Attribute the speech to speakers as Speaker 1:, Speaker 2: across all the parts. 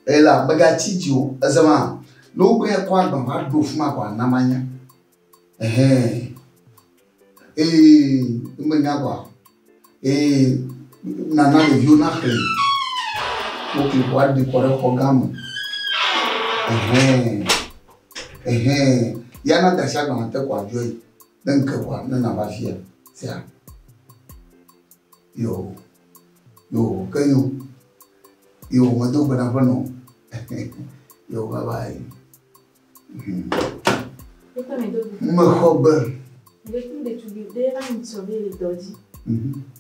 Speaker 1: Ela megatsi dzi o. Eze ma, ne wogbe kɔ agba va ɖo fi ma kɔa, na manya. Ɛhɛn. Eye menya kɔa, eye nana ɖeviwo naxlẽ. Wokli kɔ aɖi kɔ ɖe xɔ gã me. Ɛhɛn. Ɛhɛn. Ya na da asi agbalẽ te kɔa adzɔe. Ne ŋke kɔa, ne nava fia. Sia. Yo. Yo, ke nyo. Yo, medo gbe na ƒenɔ. Yo, bye bye. Mexɔ gbe.
Speaker 2: Ɖetugbi ɖetugbi ɖe va mi sɔ be le dɔ dzi.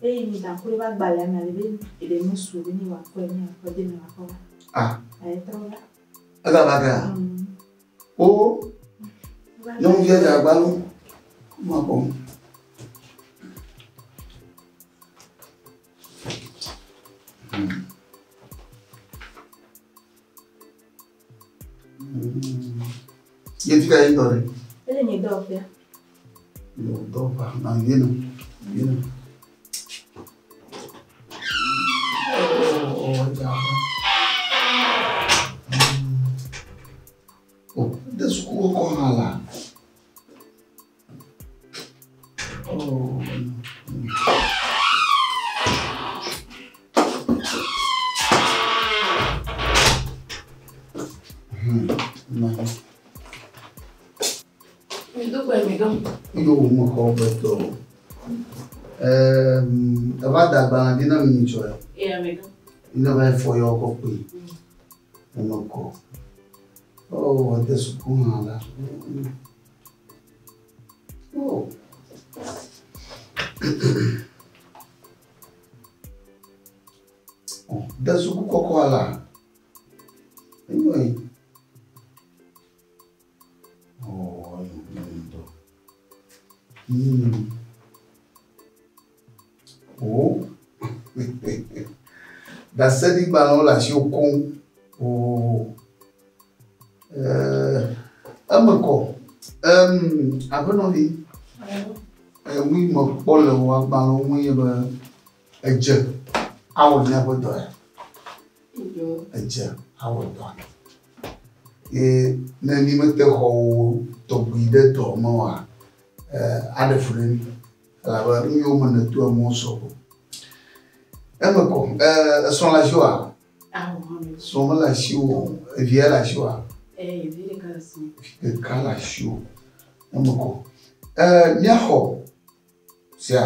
Speaker 2: Eye mi da ŋku ɖe va agbalẽa me ale be eɖe mesu o be ne wòakɔe ne wòakɔ de me wòakɔ va.
Speaker 1: Ah.
Speaker 2: Aye trɔ va.
Speaker 1: Egava kea? O. Nyɔnuvia dze agbagba lo. Makpɔ. Ye fi ka ye dɔ ɖe?
Speaker 2: Ele nye dɔwɔƒea.
Speaker 1: Yo dɔwɔƒea, na yena, yena. Oh, edze abe. Oh, de suku kɔkɔ hã la. Oh. Yo mexɔ gbe tɔ. Eva da agbalẽ ɖi na mi nyitsɔ ya. Ne va yi fɔ yɔ kɔ kpui. Eme kɔ. Oh, ede suku hã la. Oh. Oh, de suku kɔkɔ la. Enyo yi. Oh, enyo ŋutɔ. Oh. Ɖaseɖigbalẽwo le asiwò koŋ. Oh. Eme kɔ. Aƒenɔvi, enu yi mekpɔ le wò agbalẽwo ŋue nye be edze awɔ míaƒe dɔ ya. Edze awɔ dɔa. Ye ne mi mete xɔ wò tɔgbui ɖe dɔ me oa, aɖe fu ɖe mi. Elabe nu yiwo me nèto enuwo sɔgbɔ. Eme kɔ. Esrɔ̃ le asiwòa? Srɔ̃ mele asiwò o. Evia le asiwòa?
Speaker 2: Vi ɖeka le asiwò.
Speaker 1: Vi ɖeka le asiwò. Eme kɔ. Míaxɔ sia,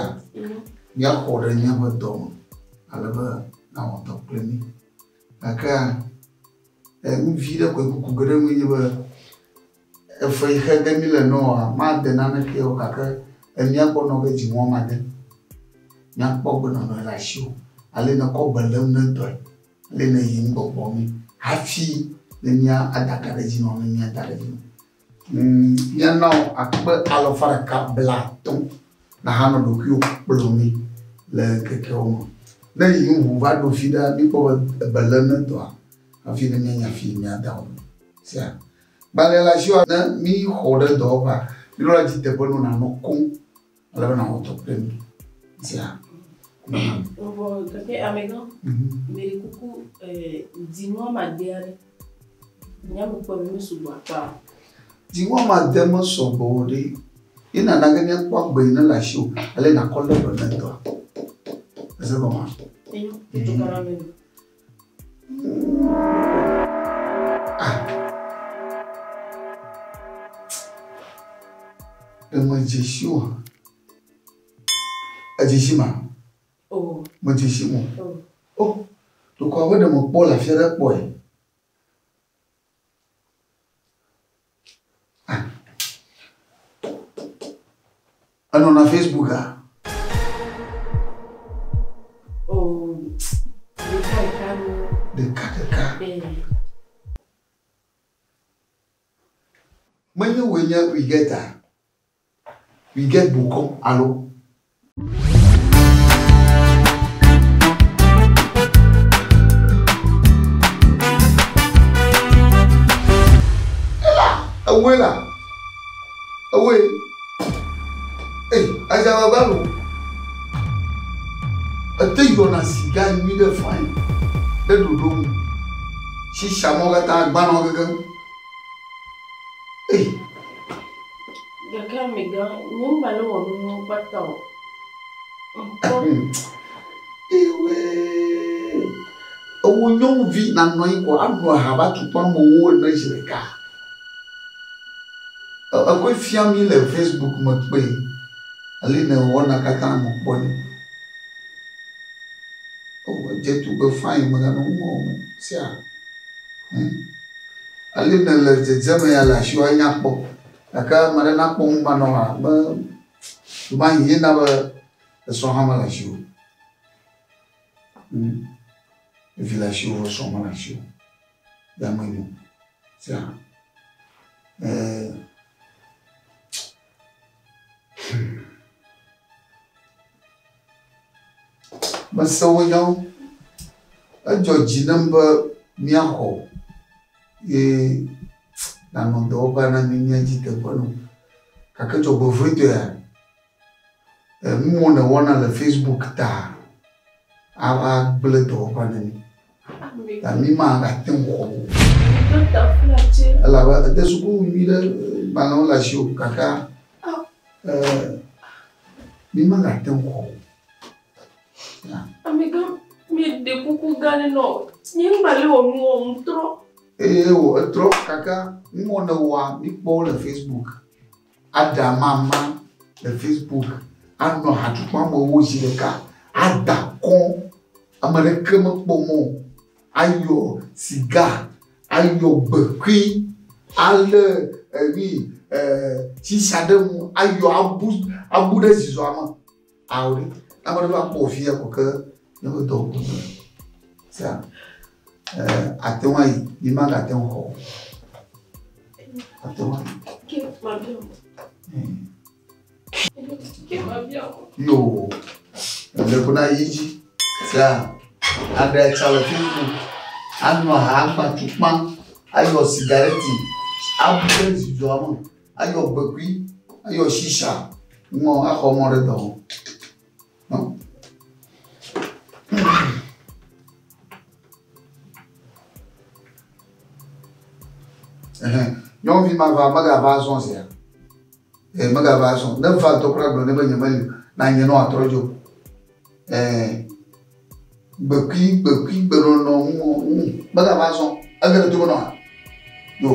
Speaker 1: míaxɔ ɖe míaƒe dɔ me ale be nawɔ dɔ kple mí. Gakea, nu vi ɖe koe kuku ge ɖe ŋue nye be efe yi xe ge mí le nɔa, made naneke o gake emía gbɔ nɔ ge dziŋɔ made. Míakpɔ gbenɔnɔ le asiwò. Ale nekɔ be lém ne dɔe, ale neyim gbɔgbɔ mi hafi ne mía ada ka ɖe edzi nɔ ne míada ɖe edzi nɔ. Míana wò akpe alafa ɖeka blatɔ̃ nahanɔ ɖokuiwò kplɔ mí le ŋkekeawo me. Ne yi ŋu va ɖo fi ɖa, míkpɔ be ebe lém ne dɔa hafi ne míanya fi yi míada wò ɖo. Sia. Gbalẽ le asiwòa, ne míxɔ ɖe dɔwɔƒea, míɖo la dzi teƒe nɔ nànɔ koŋ ale be nàwɔ dɔ kple mí. Sia.
Speaker 2: Vɔ gake amegã, meɖe kuku dzinua made aɖe. Nye ame kpɔ be mesugbɔ akpa o.
Speaker 1: Dzinua made mesɔgbɔ o ɖe. Ye nana ge míakpɔ agbe yi ne le asiwò ale nàkɔ lé be ne dɔa. Ese gɔmea?
Speaker 2: Enyo, edzo ka na ame nu.
Speaker 1: Ah. Ɖe medze si oa? Edze si ma?
Speaker 2: Oh.
Speaker 1: Medze si mo.
Speaker 2: Oh.
Speaker 1: Oh. Ɖeko abe ɖe mekpɔ le afi aɖe kpɔe. Ah. Enɔna Facebook a?
Speaker 2: Oh. Ɖeka ɖeka ɖo.
Speaker 1: Ɖeka ɖeka.
Speaker 2: Eh.
Speaker 1: Menye wòe nye Wigeta? We get bokɔ alo? Ela, ewoe la, ewoe. Ei, adzababa lo. Ete yɔna siga nyui ɖe fain ɖe ɖoɖo nu. Shisha mɔ katã gbãnɔ kekeŋ. Ei.
Speaker 2: Gake amegã, nye ŋgba le wɔ nu kpata o. Ŋkpɔ.
Speaker 1: Ewe. Ewo nyɔnuvi nanɔ anyi ko anɔ aha va tukpa amewo ene zi ɖeka. Ekɔe fia mi le Facebook me kpe. Ale ne wɔna katã me kpɔ ne. O edze tugbe fine meganɔ nu wɔm o. Sia. Ale ne le dzedzeme ya le asiwò anya kpɔ. Gake ame ɖe nakpɔ nu manɔ ha me ɖomahi ye na be esrɔ̃ hã mele asiwò. Vi le asiwò vɔ srɔ̃ mele asiwò. Ya menyo. Sia. Mese wo nyawo. Edzɔ dzi nam be míaxɔ ye nanɔ dɔwɔƒea na mí míadzi teƒe nɔ. Gake dzɔgbevɔ̃etɔea, nu yiwo nèwɔna le Facebook ta ava gblẽ dɔwɔƒea na mí. Ta mí magate ŋu xɔ o. Elabe ede suku nyui ɖe gbalẽwo le asiwò gake mí magate ŋu xɔ o.
Speaker 2: Amegã, míeɖe kuku gã ɖe nɔ. Nye ŋgba le wɔ nu wɔm trɔ.
Speaker 1: Eye wò etrɔ gake nu wɔ ne wɔa míkpɔ wo le Facebook. Ada mama le Facebook. Anɔ hatsotso amewo zi ɖeka. Ada kɔ. Ame ɖeke mekpɔ mɔ o. Ayɔ siga, ayɔ gbekui, alé eni shisha ɖe nu, ayɔ abu abu ɖe zizɔa me. Awo ɖe. Ame ɖe va kpɔ fia ko ke ne be dɔ ku. Sia. Ate ŋu ayi, mi magate ŋu xɔ o. Ate ŋu ayi.
Speaker 2: Ke mabia o. Ke mabia o.
Speaker 1: Yo. Le ko na yi dzi. Sia. Aɖe tsa le Facebook. Anɔ ha agba tukpa. Ayɔ sigareti. Abu ɖe zizɔa me. Ayɔ gbekui. Ayɔ shisha. Ŋɔ axɔ mɔ ɖe dɔ. No. Nyɔnuvi ma va megava azɔ zia. Megava azɔ. Ne va ŋutɔ kura gblɔ ne be nye meli o. Na nye ne wòatrɔ dzo. Gbekui gbekui gbenɔnɔ ŋu ŋu megava azɔ. Ege ɖe to me nɔa? Yo.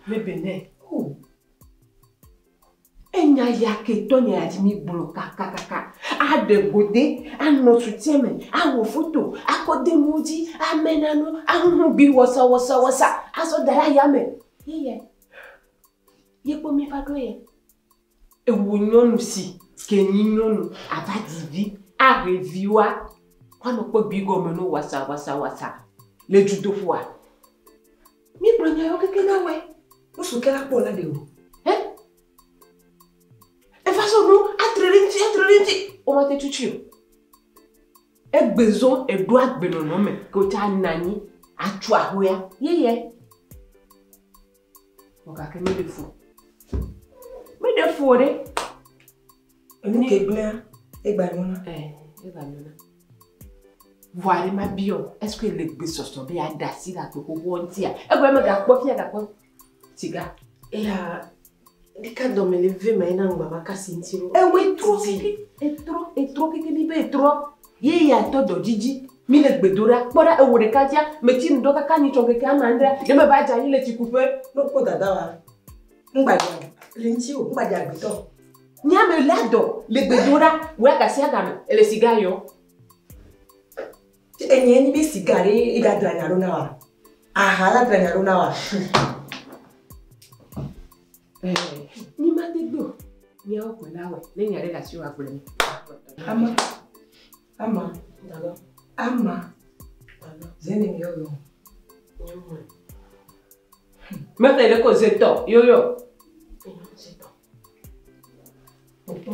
Speaker 2: Mebene. Oh. Enya ya ke tɔnye ya dzi mi gblɔ kakakaka. Aɖe gode, anɔ soutien me, awɔ foto, akɔ de nuwo dzi, ame nanu, ahuhu bi wɔsa wɔsa wɔsa, azɔ da ɖe ayame. Yeye. Ye kpɔ mi va ɖo ye. Ewo nyɔnu si ke nyi nyɔnu ava dzi vi, ahe viwoa, woanɔ kpɔ gbi gɔme no wɔsa wɔsa wɔsa le dzudoƒoa. Mi gblɔ nya yawo keke na wɔe.
Speaker 3: Nusu ke la kpɔ la ɖe o.
Speaker 2: Eva sɔ nu atre ɖe ŋuti, atre ɖe ŋuti. Womate tutu o. Egbezɔ eɖo agbenɔnɔ me ke wotsa anɔ anyi atso ahoea yeye. Vɔ gake meɖe fu. Meɖe fu o ɖe.
Speaker 3: Enu ke gblẽa, egba nyona.
Speaker 2: Egba nyona. Vɔ aɖe ma biɔ, est-ce que le gbesɔsɔ be yeaɖe asi le agbe xoxoa ŋutia? Egɔme megakpɔ fia gakpɔ siga.
Speaker 4: Eya, ɖeka dɔme le ve ma yina ŋgba va kasi ŋuti o.
Speaker 2: Ewe trɔ keke, etrɔ, etrɔ keke mi be etrɔ. Ye ya tɔ dɔ dzidzi. Mi le gbe do ɖa, kpɔ ɖa ewo ɖeka dzia, metsi ŋdɔ kaka nyi tsɔ keke ame adrea, ne me va dze anyi le tsikuƒe.
Speaker 3: Ne wokpɔ dada wa, ŋgba dze le ŋuti o, ŋgba dze agbetɔ.
Speaker 2: Nyame le dɔ le gbe do ɖa, wò ya gasi agame, ele siga yɔ.
Speaker 3: Enye nyi be siga ɖe eɖadra nya ɖo na wa. Aha la dra nya ɖo na wa.
Speaker 2: Mi ma te gbe o. Miawo koe la wɔe. Ne nya ɖe le asiwò agblɔ mi.
Speaker 3: Ama. Ama.
Speaker 4: Dada.
Speaker 3: Ama.
Speaker 4: Dada.
Speaker 3: Zene mi yɔ.
Speaker 4: Nyɔnu.
Speaker 2: Mexlẽ ɖe ko zetɔ yoyo.
Speaker 4: Nyɔnu zetɔ.
Speaker 3: Pɔpɔ,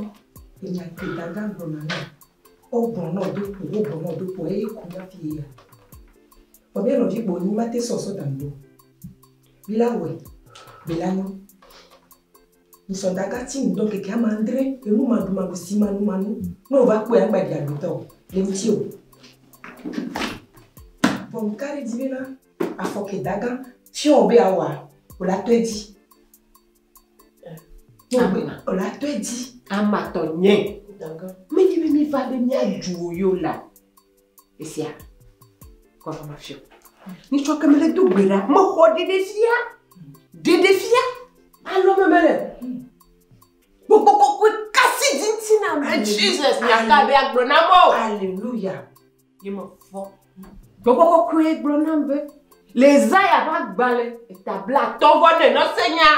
Speaker 3: enya ke dada gblɔna nɛ. Wogblɔ nɔ do ƒo, wogblɔ nɔ do ƒo eye ku na fi ya. Vɔ mía nɔvi kpo nyi mate sɔsɔ dan do. Mi la wɔe, be la nyɔ. Nsɔ daga ti ŋdɔ keke ame adre, enu maɖumaɖu si manumanu. Ne wòva kpɔe aŋgba ɖi agbetɔ o, le ŋuti o. Vɔ ŋka ɖe dzi bena afɔ ke daga fiɔ be awɔa, wòla tɔe dzi. Ne wòbe wòla tɔe dzi.
Speaker 2: Amatɔ nye.
Speaker 4: Dada.
Speaker 2: Menye be mi va be míadzu wo yo la. Esia. Kɔfa ma fio. Nitsɔ ke mele do gbe ɖa. Mexɔ ɖeɖe fia. Ɖeɖe fia. Alɔ me mele. Gbɔgbɔ kɔkɔe kasi dzi ŋuti na Jesus nyaka be agblɔ na mo.
Speaker 3: Alléluia.
Speaker 2: Ye me fɔ. Gbɔgbɔ kɔkɔe gblɔ nam be le Isaiah ƒe agbalẽ eta blatɔ̃ vɔ ne nɔ se nya.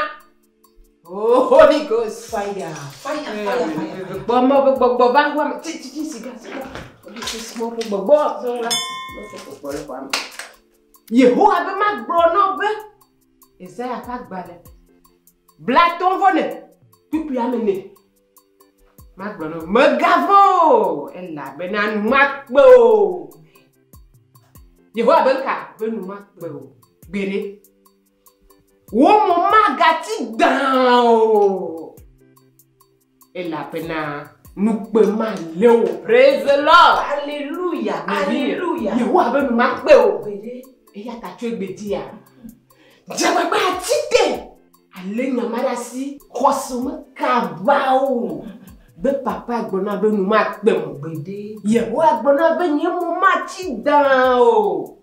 Speaker 2: Oh, Holy Ghost.
Speaker 3: Fire, fire, fire, fire.
Speaker 2: Gbɔ mɔ be gbɔgbɔ va xɔa me. Tsi tsi tsi siga siga. Mɔ be gbɔgbɔ zɔn la. Mɔ gbɔgbɔ le xɔa me. Yehowa be magblɔ nɔ be Isaiah ƒe agbalẽ blatɔ̃ vɔ ne kpukpui ame ne. Magblɔ nɔ megavɔ̃ o elabena nu makpe o. Yehowa be ŋka be nu makpe o. Gbeɖe. Wo mo magati gbã o. Elabena nukpe malé o. Praise the Lord.
Speaker 3: Alléluia, alléluia.
Speaker 2: Yehowa be nu makpe o.
Speaker 3: Gbeɖe.
Speaker 2: Eya ta tso egbe dzia. Dzegbagba ati te. Ale nyama ɖe asi. Xɔse me kaba o. Be papa gblɔna be nu makpe o.
Speaker 3: Gbeɖe.
Speaker 2: Yehowa gblɔna be nye mo matsi dã o.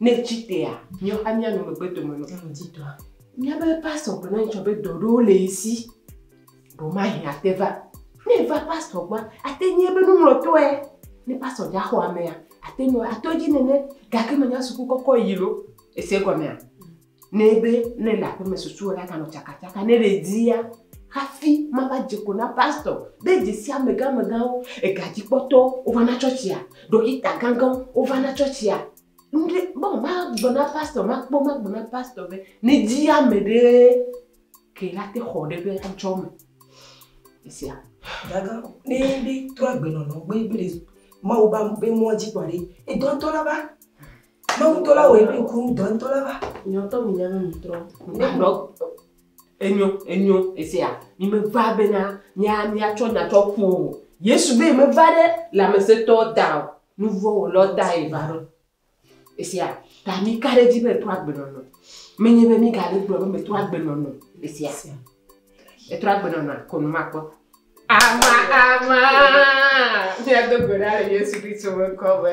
Speaker 2: Ne tsi tea, míawo hã míanɔ megbe dome nɔ.
Speaker 3: Nyɔnu dzitɔa.
Speaker 2: Míabe pastor gblɔ na nyitsɔ be dɔ ɖewo le ye si. Ɖewo mahiã ate va. Ne eva pastor gbɔa, ate nye be nuŋlɔtɔe. Ne pastor dza xɔ amea, ate nɔ ato edzi nene. Gake menya suku kɔkɔ yi lo. Ese gɔmea? Ne be ne le aƒeme susu la ganɔ tsakatsaka ne le dzia, hafi mava dze ko na pastor. De dzesi amegãmegãwo, egadzikpɔtɔwo wovana tsɔtsia, ɖɔkita gãgãwo wovana tsɔtsia. Ŋɖe bon magblɔ na pastor makpɔ magblɔ na pastor be ne dzi ame ɖe ke la te xɔ ɖe be adzɔ me. Esia.
Speaker 3: Daga, ne be trɔ agbenɔnɔ gbe be le Mawu ba be mɔ dzi kpɔ ɖe, edɔ ŋutɔ la va. Mawu ŋutɔ la wɔ eƒe ŋku dɔ ŋutɔ la va.
Speaker 4: Nyɔtɔ mi nya be mi trɔ.
Speaker 2: Enyo enyo enyo esia. Mi me va bena mía míatsɔ nyatsɔ ƒo o. Yesu be me va ɖe lãmesetɔ da o. Nuvɔwɔlawo da ye va ɖo. Esia ta mi ka ɖe dzi be etrɔ agbenɔnɔ. Menye be mi gale gblɔ be metrɔ agbenɔnɔ. Esia. Etrɔ agbenɔnɔa ko nu makpɔ. Ama ama. Míado gbe ɖa le Yesu Kristo ƒe ŋkɔ me.